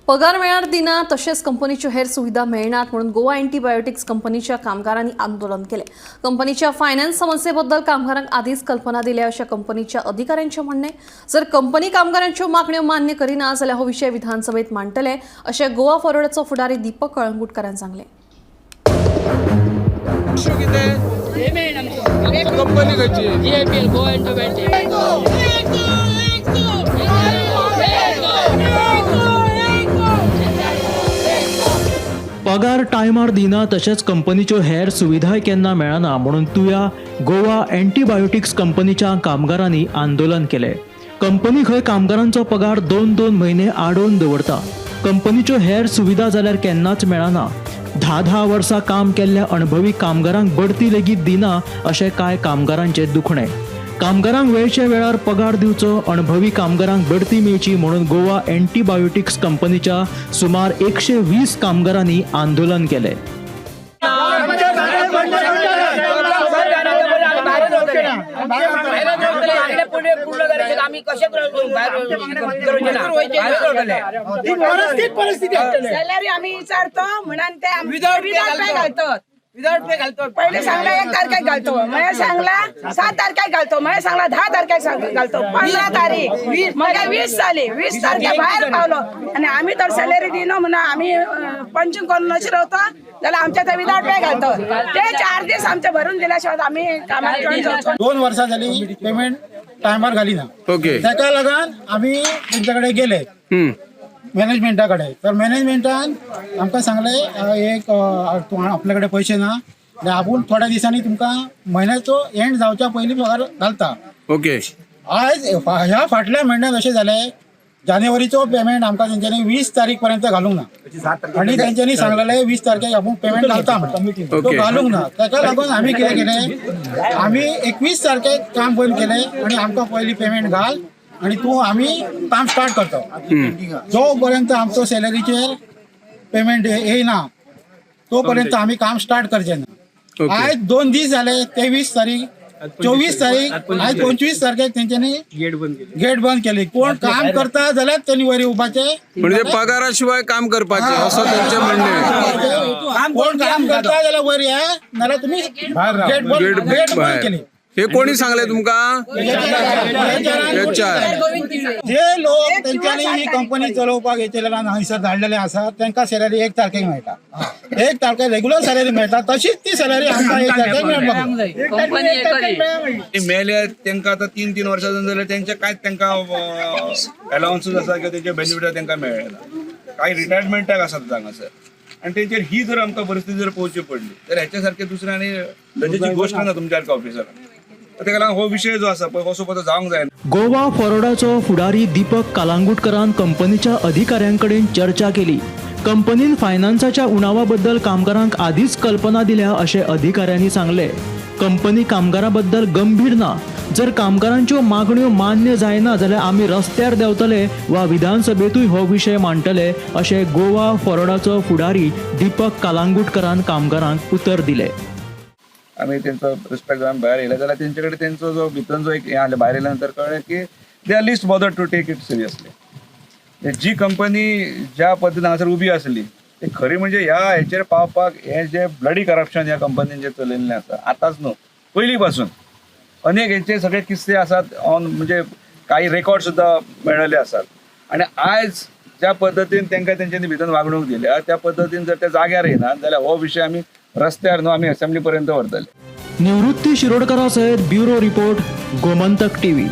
पगार मेळणार दिना तशेंच कंपनीच्यो हेर सुविधा मेळनात म्हणून गोवा अँटीबायोटिक्स कंपनीच्या कामगारांनी आंदोलन केले. कंपनीच्या फायनान्स समस्येबद्दल कामगारांक आधीच कल्पना दिल्या अशें कंपनीच्या अधिकाऱ्यांचे म्हणणें. जर कंपनी कामगारांच्यो मागण्यो मान्य करिना जाल्यार हो विशय विधानसभेत मांडटले अशें गोवा फॉरवर्डाचो फुडारी दीपक कळंगूटकारान सांगलें. इश्यू कितें? कंपनी खंयची? GAPL Goa Antibiotics. पगार टायमार दिना तशेंच कंपनीच्यो हेर सुविधाय केन्ना मेळना म्हणून तुया गोवा अँटीबायोटिक्स कंपनीच्या कामगारांनी आंदोलन केलें. कंपनी खंय कामगारांचो पगार दोन दोन म्हयने आडोवन दवरता. कंपनीच्यो हेर सुविधा जाल्यार केन्नाच मेळना. धा धा वर्सां काम केल्ल्या अणभवी कामगारांक बढती लेगीत दिना अशें कांय कामगारांचें दुखणें. कामगारांक वेळच्या वेळार पगार दिवचो, अणभवी कामगारांक बढती मेळची म्हणून गोवा अँटीबायोटिक्स कंपनीच्या सुमार 120 कामगारांनी आंदोलन केलें. आम्ही कशे परिस्थिती सॅलरी आम्ही विचारतो म्हणून ते Without pay without pay घालतो. घालतात. विदाउट पे घालतो. पहिले सांगला 1 तारखेक घालतो, मागीर सांगला 7 तारखेक घालतो, मागीर सांगला 10 तारखेक घालतो, 15 तारीख, मागीर 20 जाली, 20 तारखे भायर पावलो आनी आमी तर सॅलरी दिना म्हणून आमी पंचिंग करून अशी रावतो जाल्यार आमच्या ते विदाउट पे घालतो. ते 4 दीस आमचे भरून दिल्या शिवाय आमी कामाक जॉईन जावचो. 2 वर्सां जाली पेमेंट टायमार घालिना. ओके. ताका लागून आमी तेंच्या कडेन गेले मॅनेजमेंटा कडेन, तर मॅनेजमेंटान आमकां सांगलें, एक आपल्या कडेन पयशे ना आनी आपूण थोड्या दिसांनी तुमकां म्हयन्याचो एंड जावच्या पयलीं पगार घालता. ओके. आयज ह्या फाटल्या म्हयन्यात अशें जालें, जानेवारीचो पेमेंट आमकां तेंच्यांनी 20 तारीख पर्यंत घालूंक ना आनी तेंच्यांनी सांगलेलें 20 तारखेक आपूण पेमेंट घालता म्हणून, तो घालूंक ना. ताका लागून आमी कितें केलें, आमी 21 तारखेक काम बंद केलें आनी आमकां पयलीं पेमेंट घाल आनी तूं आमी काम स्टार्ट करता. जो पर्यंत आमचो सॅलरीचेर पेमेंट येयना तो पर्यंत आमी काम स्टार्ट करचे ना. आयज 2 दीस जाले, 23 तारीख, 24 तारीख, आयज 25 तारखेक तेंच्यांनी गेट बंद केली. कोण काम करता जाल्यार त्यांनी वयर येवपाचें. म्हणजे पगाराशिवाय काम करपाचें असं त्यांचें म्हणणें. कोण काम करता जाल्यार वयर या, नाल्यार तुमी गेट बंद गेट गेट बंद बाहेर केली. हे कोणी सांगले तुमकां? एचआर. जे लोक तेंच्यांनी ही कंपनी चलोवपाक येतले हंयसर धाडलेले आसा तांकां सॅलरी 1 तारखेक मेळटा, 1 तारखेक रेगुलर सॅलरी मेळटा, तशीच ती सॅलरी आमकां 1 तारखेक मेळपाक जाय. कंपनी एकच. मेले तांकां आतां 3-3 वर्सां जावन जाल्यार तेंचे कांयच तांकां अलावन्सूच आसा किंवा तेंचे बेनिफीट तांकां मेळ्ळे ना. कांय रिटायरमेंटाक आसात हांगासर आनी तेंचेर ही जर आमकां परिस्थिती जर पळोवची पडली तर हेच्या सारकें दुसरें आनी लजेची गोश्ट ना तुमच्या सारक्या ऑफिसराक. ताका लागून हो विशय जो आसा पळय असो पळय जावंक जायना. गोवा फॉरवर्डाचो फुडारी दीपक कालांगुटकरान कंपनीच्या अधिकाऱ्यांकडेन चर्चा केली. कंपनीन फायनान्साच्या उणावाबद्दल कामगारांक आधीच कल्पना दिल्या अशें अधिकाऱ्यांनी सांगलें. कंपनी कामगाराबद्दल गंभीर ना. जर कामगारांच्यो मागण्यो मान्य जायना जाल्यार आमी रस्त्यार देंवतले वा विधानसभेंतूय हो विशय मांडटले अशें गोवा फॉरवर्डाचो फुडारी दीपक कालांगुटकरान कामगारांक उतर दिलें. आमी तेंचो रिस्पेक्ट जावन भायर येयले जाल्यार तेंचे कडेन तेंचो जो भितर जो एक हें आसलें, भायर येयल्या नंतर कळ्ळें की they are least bother to take it seriously. जी कंपनी ज्या पद्दतीन हांगासर उबी आसली ती खरी म्हणजे ह्या हेचेर पावपाक हें जें ब्लडी करप्शन ह्या कंपनीन जें चलयल्लें आसा, आतांच न्हू, पयलीं पासून अनेक हेचे सगळे किस्से आसात ऑन, म्हणजे काही रेकॉर्ड सुद्दां मेळिल्ले आसात. आनी आयज ज्या पद्दतीन तांकां तेंच्यांनी भितर वागणूक दिल्या त्या पद्दतीन जर ते जाग्यार येना जाल्यार हो विशय आमी रस्त्यार न्हू, आमी असेंब्ली पर्यंत व्हरतले. निवृत्ती शिरोडकरा सयत ब्युरो रिपोर्ट, गोमंतक टीव्ही.